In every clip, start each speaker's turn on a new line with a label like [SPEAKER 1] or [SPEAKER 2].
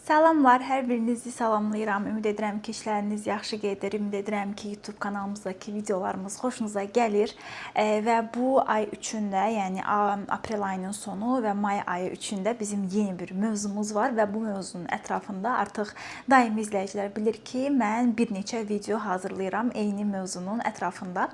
[SPEAKER 1] Salamlar, hər birinizi salamlayıram. Ümid edirəm ki, işləriniz yaxşı gedir. Ümid edirəm ki, YouTube kanalımızdakı videolarımız xoşunuza gəlir. Və bu ay üçün də, yəni aprel ayının sonu və may ayı üçün də bizim yeni bir mövzumuz var və bu mövzunun ətrafında artıq daimi izləyicilər bilir ki, mən bir neçə video hazırlayıram eyni mövzunun ətrafında.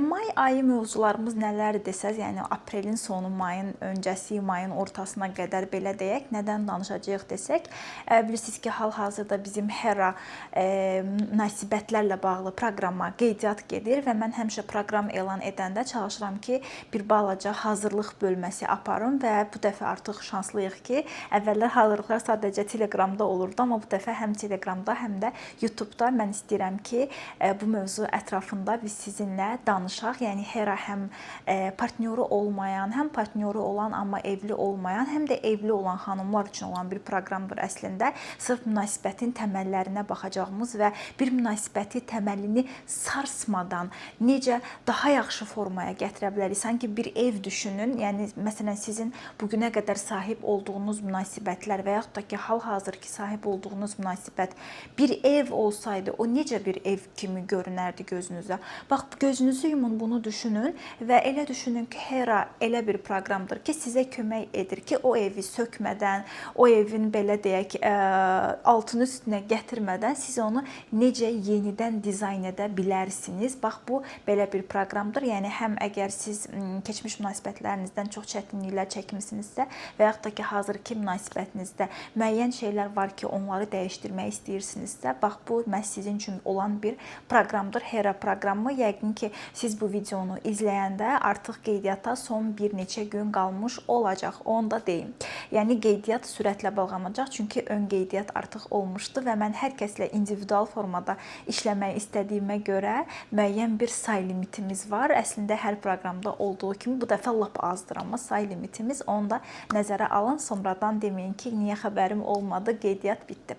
[SPEAKER 1] May ayı mövzularımız nələrdir desəz, yəni aprelin sonu, mayın öncəsi, mayın ortasına qədər belə deyək, nədən danışacağıq desək, bilirsiniz ki, hal-hazırda bizim HERA münasibətlərlə bağlı proqrama qeydiyyat gedir və mən həmişə proqram elan edəndə çalışıram ki, bir balaca hazırlıq bölməsi aparım və bu dəfə artıq şanslıyıq ki, əvvəllər hazırlıqlar sadəcə Telegramda olurdu, amma bu dəfə həm Telegramda, həm də YouTube-da mən istəyirəm ki, bu mövzu ətrafında biz sizinlə danışaq. Yəni HERA həm partnyoru olmayan, həm partnyoru olan, amma evli olmayan, həm də evli olan xanımlar üçün olan bir proqramdır əslində. Sırf münasibətin təməllərinə baxacağımız və bir münasibəti təməlini sarsmadan necə daha yaxşı formaya gətirə bilərik. Sanki bir ev düşünün. Yəni məsələn sizin bu günə qədər sahib olduğunuz münasibətlər və yaxud da ki, hal-hazırki sahib olduğunuz münasibət bir ev olsaydı, o necə bir ev kimi görünərdi gözünüzə? Bax, gözünüzü yumun, bunu düşünün və elə düşünün ki, HERA elə bir proqramdır ki, sizə kömək edir ki, o evi sökmədən, o evin belə deyək, altını üstünə gətirmədən siz onu necə yenidən dizayn edə bilərsiniz. Bax, bu belə bir proqramdır. Yəni həm əgər siz keçmiş münasibətlərinizdən çox çətinliklər çəkmisinizsə və yaxud da ki, hazırki münasibətinizdə müəyyən şeylər var ki, onları dəyişdirmək istəyirsinizsə, bax bu məhz sizin üçün olan bir proqramdır. HERA proqramı. Yəqin ki, siz bu videonu izləyəndə artıq qeydiyyata son bir neçə gün qalmış olacaq. Onu da deyim. Yəni qeydiyyat sürətlə bağlanacaq, çünki ön qeydiyyat artıq olmuşdu və mən hər kəslə individual formada işləmək istədiyimə görə müəyyən bir say limitimiz var. Əslində hər proqramda olduğu kimi bu dəfə lap azdır, amma say limitimiz, onu da nəzərə alın. Sonradan deməyin ki, niyə xəbərim olmadı, qeydiyyat bitdi.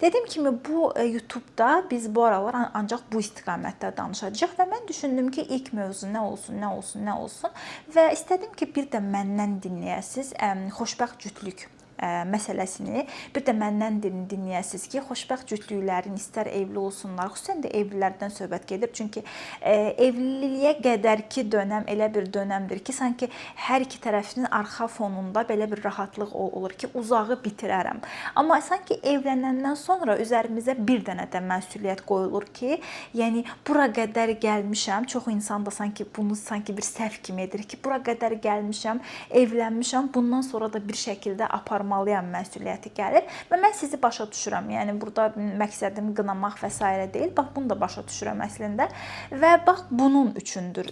[SPEAKER 1] Dediyim kimi bu YouTube-da biz bu aralar ancaq bu istiqamətdə danışacağıq və mən düşündüm ki, ilk mövzu nə olsun, nə olsun, nə olsun və istədim ki, bir də məndən dinləyəsiniz xoşbəxt cütlük məsələsini, bir də məndən dinləyəsiniz ki, xoşbəxt cütlüklərin istər evli olsunlar, xüsusən də evlilərdən söhbət gedir. Çünki evliliyə qədərki dönəm elə bir dönəmdir ki, sanki hər iki tərəfinin arxa fonunda belə bir rahatlıq olur ki, uzağı bitirərəm. Amma sanki evlənəndən sonra üzərimizə bir dənə də məsuliyyət qoyulur ki, yəni bura qədər gəlmişəm. Çox insan da sanki bunu sanki bir səhv kimi edir ki, bura qədər gəlmişəm, evlənmişəm, bundan sonra da bir şəkildə aparmalıyam məsuliyyəti gəlir və mən sizi başa düşürəm. Yəni burada məqsədim qınamaq və s. deyil. Bax bunu da başa düşürəm əslində və bax bunun üçündür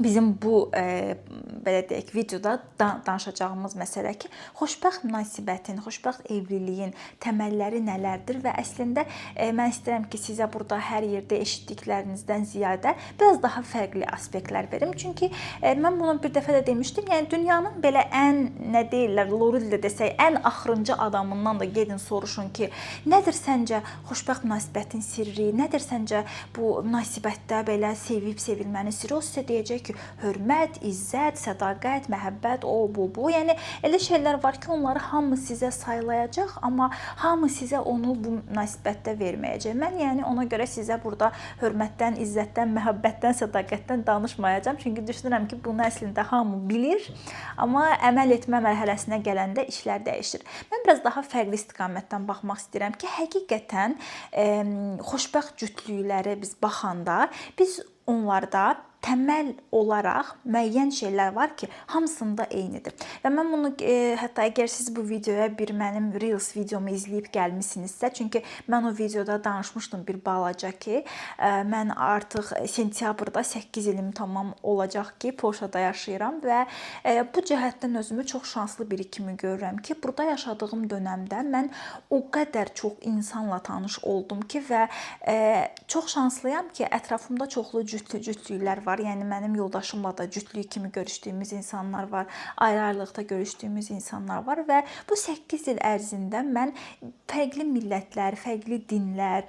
[SPEAKER 1] bizim bu belə deyək videoda danışacağımız məsələ ki, xoşbəxt münasibətin, xoşbəxt evliliyin təməlləri nələrdir və əslində mən istəyirəm ki, sizə burada hər yerdə eşitdiklərinizdən ziyadə biraz daha fərqli aspektlər verim. Çünki mən bunu bir dəfə də demişdim. Yəni dünyanın belə ən, nə deyirlər, loru dildə desək, ən axırıncı adamından da gedin soruşun ki, nədir səncə xoşbəxt münasibətin sirri, nədir səncə bu münasibətdə belə sevib sevilmənin sirri? O sizə deyəcək ki, hörmət, izzət, sədaqət, məhəbbət, o, bu, bu. Yəni elə şeylər var ki, onları hamı sizə saylayacaq, amma hamı sizə onu bu münasibətdə verməyəcək. Mən yəni ona görə sizə burada hörmətdən, izzətdən, məhəbbətdən, sədaqətdən danışmayacağam. Çünki düşünürəm ki, bunu əslində hamı bilir, amma əməl etmə mərhələsinə gələndə işlər dəyişir. Mən biraz daha fərqli istiqamətdən baxmaq istəyirəm ki, həqiqətən xoşbəxt cütlüklərə biz baxanda biz onlarda təməl olaraq müəyyən şeylər var ki, hamısında eynidir. Və mən bunu hətta əgər siz bu videoya bir mənim Reels videomu izləyib gəlmisinizsə, çünki mən o videoda danışmışdım bir balaca ki, mən artıq sentyabrda 8 ilim tamam olacaq ki, Polşada yaşayıram və bu cəhətdən özümü çox şanslı biri kimi görürəm ki, burada yaşadığım dönəmdə mən o qədər çox insanla tanış oldum ki və çox şanslıyam ki, ətrafımda çoxlu cütlüklər var. var. Yəni mənim yoldaşımla da cütlük kimi görüşdüyümüz insanlar var, ayrı-ayrılıqda görüşdüyümüz insanlar var və bu 8 il ərzində mən fərqli millətlər, fərqli dinlər,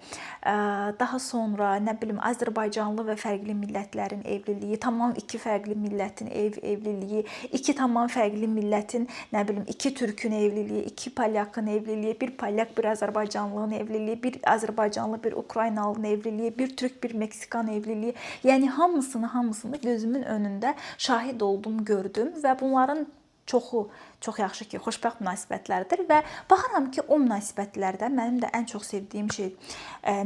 [SPEAKER 1] daha sonra nə bilim Azərbaycanlı və fərqli millətlərin evliliyi, tamam iki fərqli millətin evliliyi, iki tamam fərqli millətin, nə bilim, iki türkün evliliyi, iki polyakın evliliyi, bir polyak, bir Azərbaycanlının evliliyi, bir Azərbaycanlı, bir Ukraynalının evliliyi, bir türk, bir Meksikan evliliyi. Yəni hamısını gözümün önündə şahid oldum, gördüm və bunların çoxu çox yaxşı ki, xoşbəxt münasibətlərdir və baxıram ki, o münasibətlərdə mənim də ən çox sevdiyim şey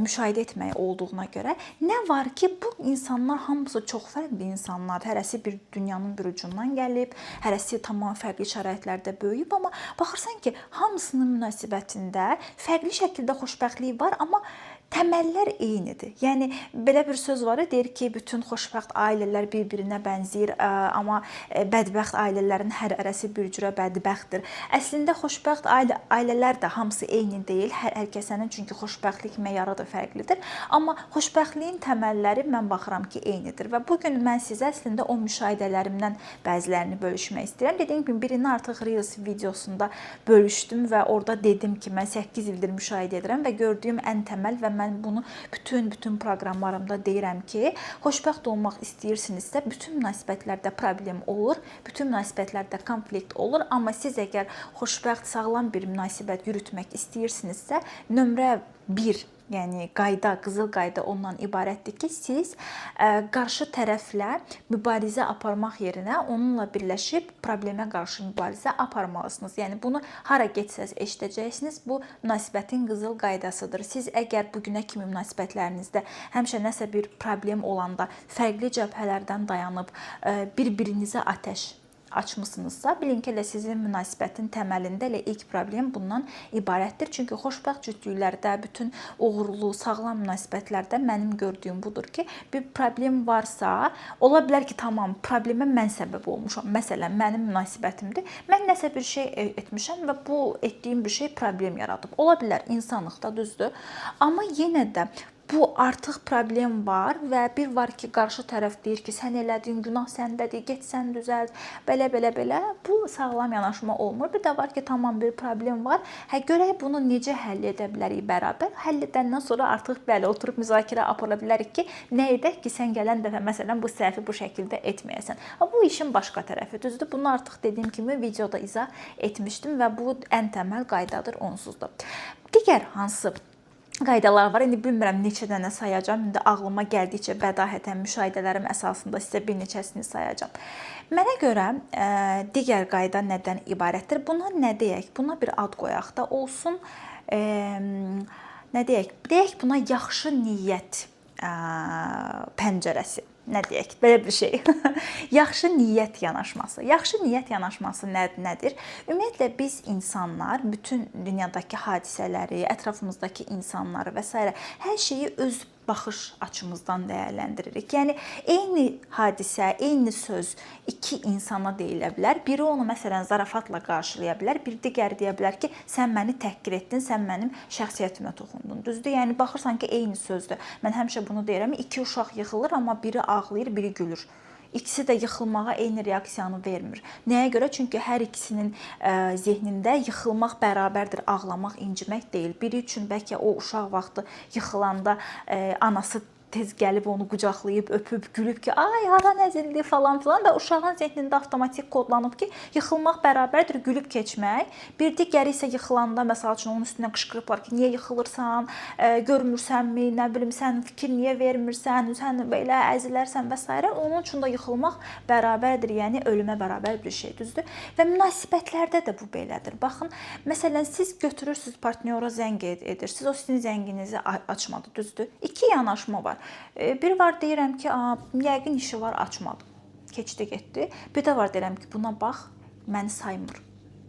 [SPEAKER 1] müşahidə etmək olduğuna görə nə var ki, bu insanlar hamısı çox fərqli insanlardır. Hərəsi bir dünyanın bir ucundan gəlib, hərəsi tamam fərqli şəraitlərdə böyüyüb, amma baxırsan ki, hamısının münasibətində fərqli şəkildə xoşbəxtlik var, amma təməllər eynidir. Yəni belə bir söz var, deyir ki, bütün xoşbəxt ailələr bir-birinə bənzəyir, amma bədbəxt ailələrin hər hərəsi bir cürə bədbəxtdir. Əslində xoşbəxt ailələr də hamısı eyni deyil. Hər kəsənin çünki xoşbəxtlik meyarı da fərqlidir. Amma xoşbəxtliyin təməlləri mən baxıram ki, eynidir və bu gün mən sizə əslində o müşahidələrimdən bəzilərini bölüşmək istəyirəm. Dediyim kimi birini artıq Reels videosunda bölüşdüm və orada dedim ki, mən 8 ildir müşahidə edirəm və gördüyüm ən təməl və mən bunu bütün proqramlarımda deyirəm ki, xoşbəxt olmaq istəyirsinizsə, bütün münasibətlərdə problem olur, bütün münasibətlərdə konflikt olur, amma siz əgər xoşbəxt, sağlam bir münasibət yürütmək istəyirsinizsə, nömrə 1, yəni qayda, qızıl qayda ondan ibarətdir ki, siz qarşı tərəflə mübarizə aparmaq yerinə onunla birləşib problemə qarşı mübarizə aparmalısınız. Yəni bunu hara getsəz eşidəcəksiniz. Bu münasibətin qızıl qaydasıdır. Siz əgər bu günə kimi münasibətlərinizdə həmişə nəsə bir problem olanda fərqli cəbhələrdən dayanıb bir-birinizə atəş açmısınızsa, bilin ki, elə sizin münasibətin təməlində elə ilk problem bundan ibarətdir. Çünki xoşbəxt cütlüklərdə, bütün uğurlu, sağlam münasibətlərdə mənim gördüyüm budur ki, bir problem varsa, ola bilər ki, tamam, problemə mən səbəb olmuşam. Məsələn, mənim münasibətimdir. Mən nəsə bir şey etmişəm və bu etdiyim bir şey problem yaradıb. Ola bilər, insanlıqda düzdür. Amma yenə də bu artıq problem var və bir var ki, qarşı tərəf deyir ki, sən elədin, günah səndədir, get sən düzəlt, belə belə belə. Bu sağlam yanaşma olmur. Bir də var ki, tamam bir problem var. Hə, görək bunu necə həll edə bilərik bərabər. Həll edəndən sonra artıq bəli oturub müzakirə apara bilərik ki, nə edək ki, sən gələn dəfə məsələn bu səhvi bu şəkildə etməyəsən. Bu işin başqa tərəfi, düzdür? Bunu artıq dediyim kimi videoda izah etmişdim və bu ən təməl qaydadır onsuz da. Digər hansı qaydalar var. İndi bilmirəm neçə dənə sayacağam. İndi ağlıma gəldikcə bədahətən müşahidələrim əsasında sizə bir neçəsini sayacağam. Mənə görə digər qayda nədən ibarətdir? Buna nə deyək? Buna bir ad qoyaq da olsun. Nə deyək? Deyək buna yaxşı niyyət pəncərəsi. Nə deyək? Belə bir şey. Yaxşı niyyət yanaşması. Yaxşı niyyət yanaşması nədir? Ümumiyyətlə biz insanlar bütün dünyadakı hadisələri, ətrafımızdakı insanları və s. hər şeyi öz baxış açımızdan dəyərləndiririk. Yəni eyni hadisə, eyni söz iki insana deyilə bilər. Biri onu məsələn zarafatla qarşılaya bilər, bir digəri deyə bilər ki, sən məni təhqir etdin, sən mənim şəxsiyyətimə toxundun. Düzdür? Yəni baxırsan ki, eyni sözdür. Mən həmişə bunu deyirəm. İki uşaq yıxılır, amma biri ağlayır, biri gülür. İkisi də yıxılmağa eyni reaksiyanı vermir. Nəyə görə? Çünki hər ikisinin zehnində yıxılmaq bərabərdir ağlamaq, incimək deyil. Biri üçün bəlkə o uşaq vaxtı yıxılanda anası tez gəlib onu qucaqlayıb, öpüb, gülüb ki, ay haran əzildi falan filan və uşağın zehnində avtomatik kodlanıb ki, yıxılmaq bərabərdir gülüb keçmək. Bir digəri isə yıxılanda məsəl üçün onun üstünə qışqırıblar ki, niyə yıxılırsan, görmürsənmi, nə bilim sən fikir niyə vermirsən, sən belə əzilərsən və s. Onun üçün də yıxılmaq bərabərdir, yəni ölümə bərabər bir şey, düzdür? Və münasibətlərdə də bu belədir. Baxın, məsələn siz götürürsüz partnyora zəng edirsiniz, o sizin zənginizi açmadı, düzdür? İki yanaşma var. Bir var deyirəm ki, yəqin işi var, açmadı. Keçdi, getdi. Bir də var deyirəm ki, buna bax, məni saymır.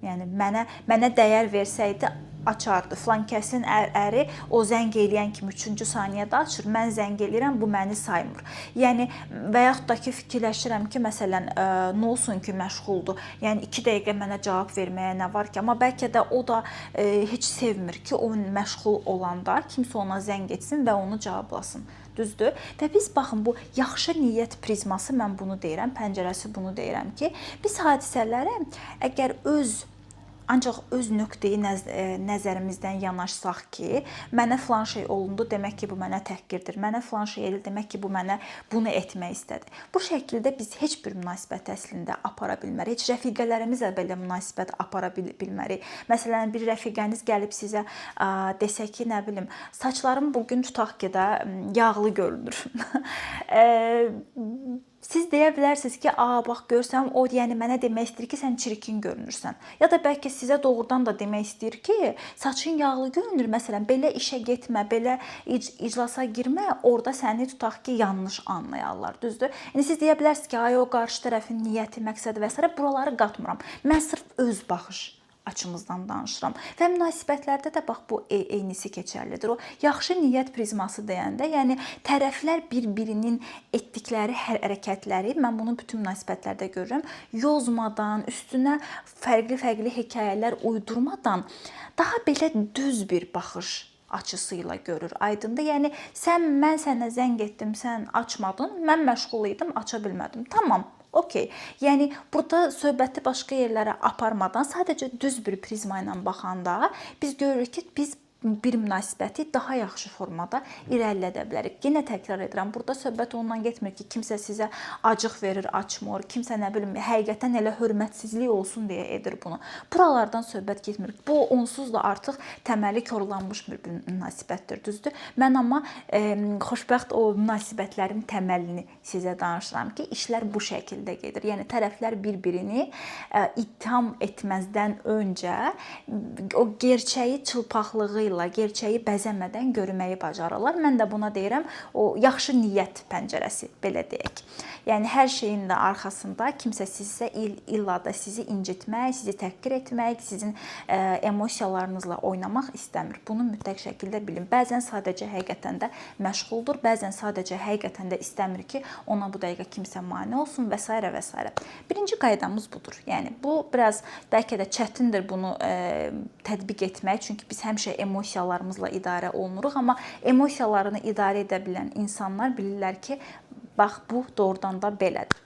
[SPEAKER 1] Yəni mənə dəyər versəydi açardı. Filan kəsin əri o zəng eləyən kimi 3-cü saniyədə açır. Mən zəng eləyirəm, bu məni saymır. Yəni və yaxud da ki fikirləşirəm ki, məsələn, nə olsun ki, məşğuldur. Yəni 2 dəqiqə mənə cavab verməyə nə var ki? Amma bəlkə də o da heç sevmir ki, o məşğul olanda kimsə ona zəng etsin və onu cavablasın. Düzdür? Və biz baxın, bu yaxşı niyyət prizması, mən bunu deyirəm, pəncərəsi bunu deyirəm ki, biz hadisələrə əgər ancaq öz nöqteyi nəzərimizdən yanaşsaq ki, mənə filan şey olundu, demək ki, bu mənə təhqirdir. Mənə filan şey edildi, demək ki, bu mənə bunu etmək istədi. Bu şəkildə biz heç bir münasibət əslində apara bilmərik. Heç rəfiqələrimizlə belə münasibət apara bilmərik. Məsələn, bir rəfiqəniz gəlib sizə desə ki, nə bilim, saçlarım bu gün tutaq ki də yağlı görünür. Siz deyə bilərsiniz ki, "A, bax görsən, o yəni mənə demək istəyir ki, sən çirkin görünürsən." Ya da bəlkə sizə doğrudan da demək istəyir ki, saçın yağlı görünür. Məsələn, belə işə getmə, belə iclasa girmə, orada səni tutaq ki, yanlış anlayarlar, düzdür? İndi siz deyə bilərsiniz ki, ay o qarşı tərəfin niyyəti, məqsədi və s. buraları qatmıram. Mən sırf öz baxış açımızdan danışıram. Və münasibətlərdə də bax bu eynisi keçərlidir. O yaxşı niyyət prizması deyəndə, yəni tərəflər bir-birinin etdikləri hərəkətləri, mən bunu bütün münasibətlərdə görürəm, yozmadan, üstünə fərqli-fərqli hekayələr uydurmadan daha belə düz bir baxış açısı ilə görür. Aydındır? Yəni sən, mən sənə zəng etdim, sən açmadın, mən məşğul idim, aça bilmədim. Tamam. Okey. Yəni burada söhbəti başqa yerlərə aparmadan sadəcə düz bir prizma ilə baxanda biz görürük ki, biz bir münasibəti daha yaxşı formada irəlilədə bilərik. Yenə təkrar edirəm, burada söhbət ondan getmir ki, kimsə sizə acıq verir, açmır, kimsə nə bilim, həqiqətən elə hörmətsizlik olsun deyə edir bunu. Buralardan söhbət getmir. Bu onsuz da artıq təməli korlanmış bir münasibətdir, düzdür? Mən amma xoşbəxt o münasibətlərin təməlini sizə danışıram ki, işlər bu şəkildə gedir. Yəni tərəflər bir-birini ittiham etməzdən öncə o gerçəyi çılpaqlığı ilə, gerçəyi bəzəmədən görməyi bacarırlar. Mən də buna deyirəm, o yaxşı niyyət pəncərəsi, belə deyək. Yəni hər şeyin də arxasında kimsə sizə illa da sizi incitmək, sizi təhqir etmək, sizin emosiyalarınızla oynamaq istəmir. Bunu mütləq şəkildə bilin. Bəzən sadəcə həqiqətən də məşğuldur, bəzən sadəcə həqiqətən də istəmir ki, ona bu dəqiqə kimsə mane olsun və s. və s. Birinci qaydamız budur. Yəni bu biraz bəlkə də çətindir bunu tətbiq etmək, çünki biz həmişə emosiyalarımızla idarə olunuruq, amma emosiyalarını idarə edə bilən insanlar bilirlər ki, bax bu doğrudan da belədir.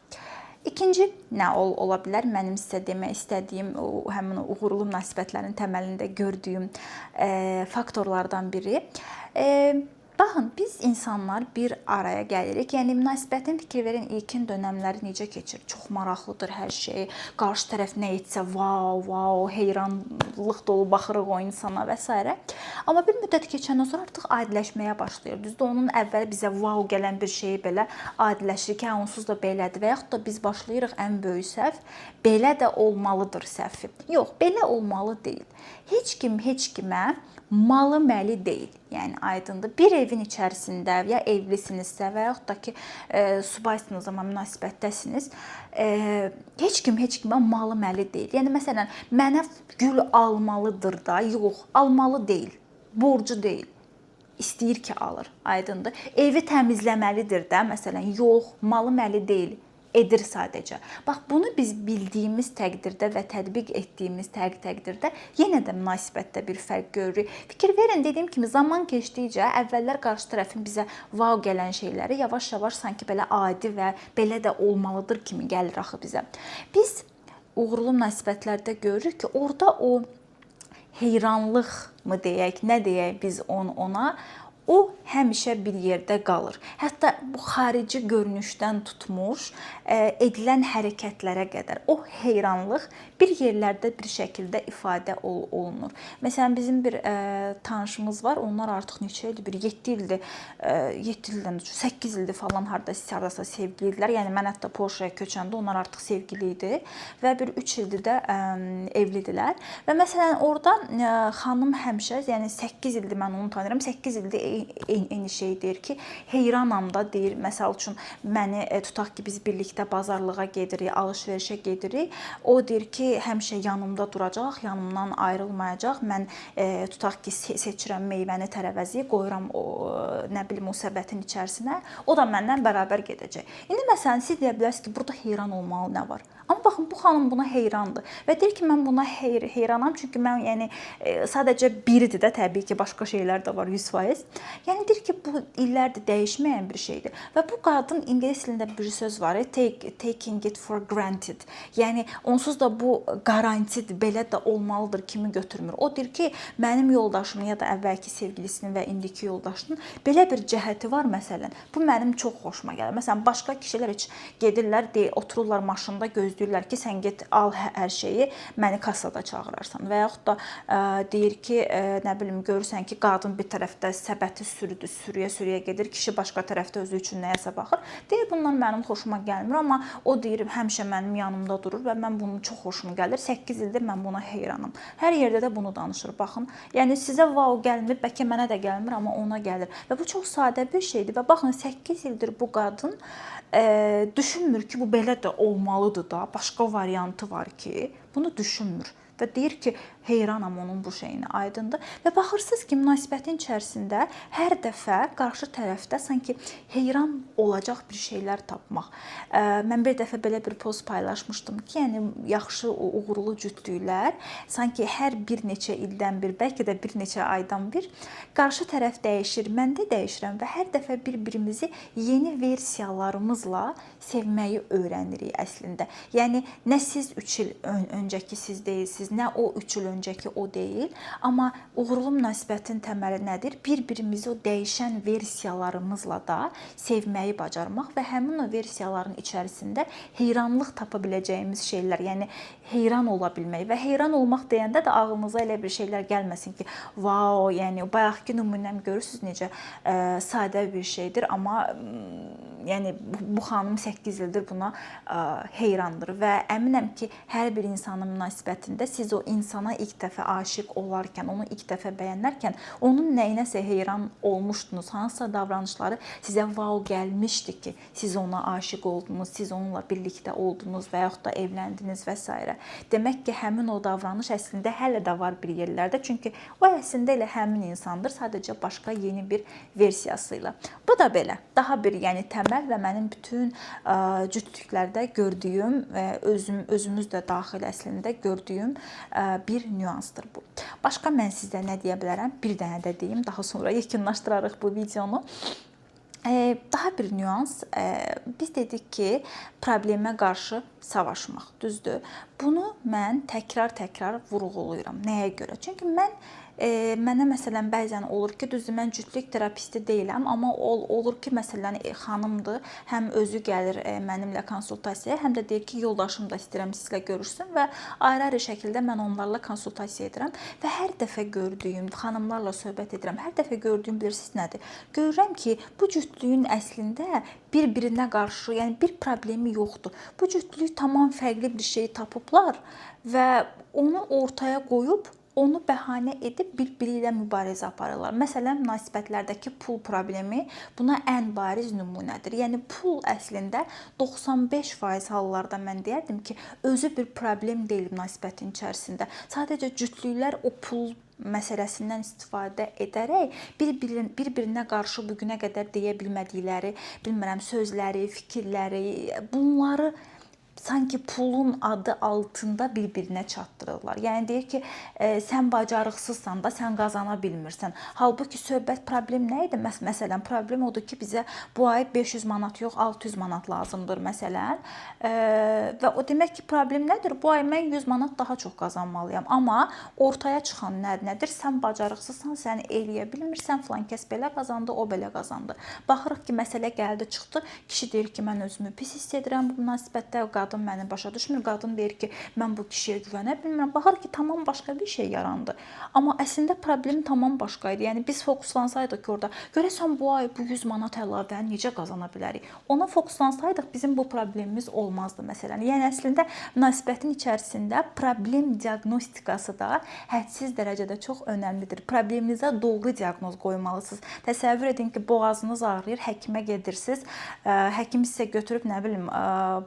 [SPEAKER 1] İkinci nə ola bilər? Mənim sizə demək istədiyim o həmin o uğurlu münasibətlərin təməlində gördüyüm faktorlardan biri. Baxın, biz insanlar bir araya gəlirik. Yəni münasibətin, fikir verin, ilkin dönəmləri necə keçir? Çox maraqlıdır hər şey. Qarşı tərəf nə etsə, vau, vau, heyranlıq dolu baxırıq o insana və s. Amma bir müddət keçəndən sonra artıq adiləşməyə başlayır. Düzdür, onun əvvəl bizə vau gələn bir şeyi belə adiləşir ki, hə, onsuz da belədir və yaxud da biz başlayırıq ən böyük səhv, belə də olmalıdır səhvi. Yox, belə olmalı deyil. Heç kim heç kimə malı məli deyil. Yəni aydındır. Bir evin içərisində ya evlisinizsə və yaxud da ki, subaysınız, amma münasibətdəsiniz, heç kim heç kimə malı məli deyil. Yəni məsələn, mənə gül almalıdır da, yox, almalı deyil, borcu deyil. İstəyir ki, alır. Aydındır. Evi təmizləməlidir də, məsələn, yox, malı məli deyil. Edir sadəcə. Bax, bunu biz bildiyimiz təqdirdə və tətbiq etdiyimiz təqdirdə yenə də münasibətdə bir fərq görürük. Fikir verin, dediyim kimi zaman keçdikcə əvvəllər qarşı tərəfin bizə vau gələn şeyləri yavaş-yavaş sanki belə adi və belə də olmalıdır kimi gəlir axı bizə. Biz uğurlu münasibətlərdə görürük ki, orada o heyranlıq mı deyək, nə deyək biz ona, o həmişə bir yerdə qalır. Hətta bu xarici görünüşdən tutmuş, edilən hərəkətlərə qədər o heyranlıq bir yerlərdə bir şəkildə ifadə olunur. Məsələn, bizim bir tanışımız var. Onlar artıq neçə ildir? Bir 7 ildir, 7 ildən 8 ildir falan hardasa sevgili idilər. Yəni mən hətta Polşaya köçəndə onlar artıq sevgili idi və bir 3 ildir də evlidirlər. Və məsələn, orada xanım həmişə, yəni 8 ildir mən onu tanıyıram, 8 ildir eyni şey deyir ki, heyranam da deyir. Məsəl üçün məni tutaq ki, biz birlikdə bazarlığa gedirik, alış-verişə gedirik. O deyir ki, ki, həmişə yanımda duracaq, yanımdan ayrılmayacaq. Mən tutaq ki, seçirəm meyvəni, tərəvəzi, qoyuram o nə bilim o səbətin içərisinə. O da məndən bərabər gedəcək. İndi məsələn siz deyə bilərsiniz ki, burada heyran olmalı nə var? Amma baxın, bu xanım buna heyrandır və deyir ki, mən buna heyranam, çünki mən yəni sadəcə biridir də, təbii ki, başqa şeylər də var 100%. Yəni deyir ki, bu illərdir dəyişməyən bir şeydir. Və bu qadın, ingilis dilində bir söz var, taking it for granted. Yəni onsuz da bu qarantidir, belə də olmalıdır kimi götürmür. O deyir ki, mənim yoldaşımın ya da əvvəlki sevgilisinin və indiki yoldaşının belə bir cəhəti var məsələn. Bu mənim çox xoşuma gəlir. Məsələn, başqa kişilər heç gedirlər, otururlar maşında, gözləyirlər ki, sən get al hər şeyi, məni kassada çağırarsan. Və yaxud da deyir ki, nə bilim, görürsən ki, qadın bir tərəfdə səbəti sürüdü, sürüyə-sürüyə gedir, kişi başqa tərəfdə özü üçün nəyəsə baxır. Deyir, bunlar mənim xoşuma gəlmir, amma o deyir, həmişə mənim yanımda durur və mən bunu çox xoşuma gəlir. 8 ildir mən buna heyranam. Hər yerdə də bunu danışır, baxın. Yəni sizə wow gəlmir, bəlkə mənə də gəlmir, amma ona gəlir. Və bu çox sadə bir şeydir və baxın, 8 ildir bu qadın düşünmür ki, bu belə də olmalıdır da, başqa variantı var ki, bunu düşünmür. Və deyir ki, heyranam onun bu şeyinə, aydındır. Və baxırsınız ki, münasibətin içərisində hər dəfə qarşı tərəfdə sanki heyran olacaq bir şeylər tapmaq. Mən bir dəfə belə bir post paylaşmışdım ki, yəni yaxşı uğurlu cütlüklər sanki hər bir neçə ildən bir, bəlkə də bir neçə aydan bir qarşı tərəf dəyişir, mən də dəyişirəm və hər dəfə bir-birimizi yeni versiyalarımızla sevməyi öyrənirik əslində. Yəni nə siz 3 il öncəki siz deyilsiniz, nə o 3 il öncəki o deyil. Amma uğurlu münasibətin təməli nədir? Bir-birimizi o dəyişən versiyalarımızla da sevməyi bacarmaq və həmin o versiyaların içərisində heyranlıq tapa biləcəyimiz şeylər, yəni heyran ola bilmək. Və heyran olmaq deyəndə də ağlınıza elə bir şeylər gəlməsin ki, vau, yəni bayaqki nümunəm görürsüz necə sadə bir şeydir, amma yəni bu xanım 8 ildir buna heyrandır və əminəm ki, hər bir insanın münasibətində siz o insana ilk dəfə aşiq olarkən, onu ilk dəfə bəyənərkən onun nəyinəsə heyran olmuşdunuz, hansısa davranışları sizə vau gəlmişdi ki, siz ona aşiq oldunuz, siz onunla birlikdə oldunuz və yaxud da evləndiniz və s. Demək ki, həmin o davranış əslində hələ də var bir yerlərdə, çünki o əslində elə həmin insandır, sadəcə başqa yeni bir versiyası ilə. Bu da belə, daha bir yəni təməl və mənim bütün cütlüklərdə gördüyüm və özümüz də daxil əslində gördüyüm bir nüansdır bu. Başqa mən sizə nə deyə bilərəm? Bir dənə də deyim, daha sonra yekunlaşdırarıq bu videonu. Daha bir nüans, biz dedik ki, problemə qarşı savaşmaq, düzdür? Bunu mən təkrar-təkrar vurğulayıram. Nəyə görə? Çünki mənə məsələn bəzən olur ki, düzdür, mən cütlük terapisti deyiləm, amma olur ki, məsələn xanımdır, həm özü gəlir mənimlə konsultasiyaya, həm də deyir ki, yoldaşım da istəyirəm sizlə görüşsün və ayrı-ayrı şəkildə mən onlarla konsultasiya edirəm və hər dəfə gördüyüm, xanımlarla söhbət edirəm, hər dəfə gördüyüm bilirsiniz nədir? Görürəm ki, bu cütlüyün əslində bir-birinə qarşı, yəni bir problemi yoxdur. Bu cütlük tamam fərqli bir şey tapıblar və onu ortaya qoyub, onu bəhanə edib bir-biri ilə mübarizə aparırlar. Məsələn, münasibətlərdəki pul problemi buna ən bariz nümunədir. Yəni pul əslində 95% hallarda mən deyərdim ki, özü bir problem deyil münasibətin içərisində. Sadəcə cütlüklər o pul məsələsindən istifadə edərək bir-birinə qarşı bu günə qədər deyə bilmədikləri, bilmirəm, sözləri, fikirləri, bunları sanki pulun adı altında bir-birinə çatdırırlar. Yəni deyir ki, sən bacarıqsızsan da, sən qazana bilmirsən. Halbuki söhbət problem nə idi? Məsələn, problem odur ki, bizə bu ay 500 manat yox, 600 manat lazımdır məsələn. Və o demək ki, problem nədir? Bu ay mən 100 manat daha çox qazanmalıyam. Amma ortaya çıxan nədir? Sən bacarıqsızsan, sən eləyə bilmirsən, filan kəs belə qazandı, o belə qazandı. Baxırıq ki, məsələ gəldi, çıxdı. Kişi deyir ki, mən özümü pis hiss edirəm bu münasibətdə, qadın məni başa düşmür. Qadın deyir ki, mən bu kişiyə güvənə bilmirəm. Baxır ki, tamam başqa bir şey yarandı. Amma əslində problem tamam başqa idi. Yəni biz fokuslansaydıq ki, orada görəsən bu ay bu 100 manat əlavəni necə qazana bilərik? Ona fokuslansaydıq bizim bu problemimiz olmazdı məsələn. Yəni əslində münasibətin içərisində problem diaqnostikası da hədsiz dərəcədə çox önəmlidir. Probleminizə doğru diaqnoz qoymalısınız. Təsəvvür edin ki, boğazınız ağrıyır, həkimə gedirsiniz. Həkim sizə götürüb nə bilim,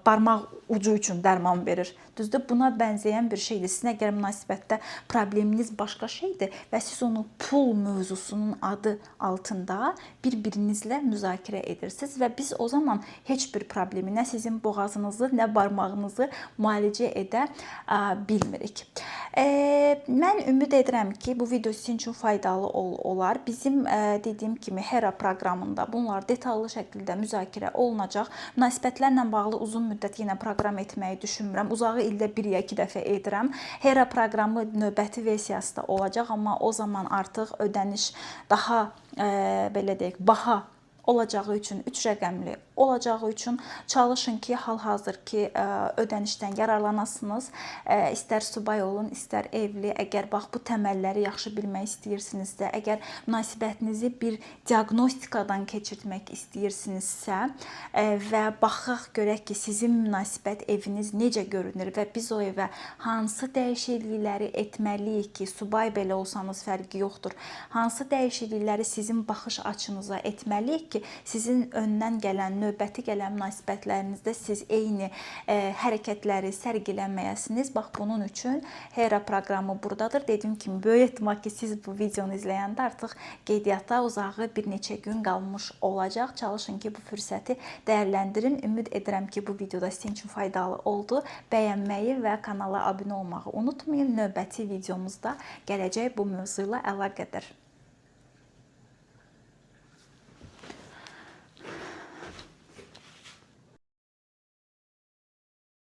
[SPEAKER 1] barmaq ucu üçün dərman verir. Düzdür? Buna bənzəyən bir şeydir. Sizin əgər münasibətdə probleminiz başqa şeydir və siz onu pul mövzusunun adı altında bir-birinizlə müzakirə edirsiniz və biz o zaman heç bir problemi, nə sizin boğazınızı, nə barmağınızı müalicə edə bilmirik. Mən ümid edirəm ki, bu video sizin üçün faydalı olar. Bizim dediyim kimi HERA proqramında bunlar detallı şəkildə müzakirə olunacaq. Münasibətlərlə bağlı uzun müddət yenə proqram etməyi düşünmürəm. Uzağı ildə bir ya 2 dəfə edirəm. HERA proqramı növbəti versiyası da olacaq, amma o zaman artıq ödəniş daha belə deyək, baha olacağı üçün, 3 rəqəmli olacağı üçün çalışın ki, hal-hazırki ödənişdən yararlanasınız. İstər subay olun, istər evli. Əgər bax bu təməlləri yaxşı bilmək istəyirsinizsə, əgər münasibətinizi bir diaqnostikadan keçirtmək istəyirsinizsə və baxaq görək ki, sizin münasibət eviniz necə görünür və biz o evə hansı dəyişiklikləri etməliyik ki, subay belə olsanız fərqi yoxdur. Hansı dəyişiklikləri sizin baxış açınıza etməliyik ki, sizin öndən gələn, növbəti gələn münasibətlərinizdə siz eyni hərəkətləri sərgiləməyəsiniz. Bax bunun üçün HERA proqramı buradadır. Dediyim kimi, böyük ehtimal ki, siz bu videonu izləyəndə artıq qeydiyyata uzağı bir neçə gün qalmış olacaq. Çalışın ki, bu fürsəti dəyərləndirin. Ümid edirəm ki, bu videoda sizin üçün faydalı oldu. Bəyənməyi və kanala abunə olmağı unutmayın. Növbəti videomuzda gələcək bu mövzu ilə əlaqədar.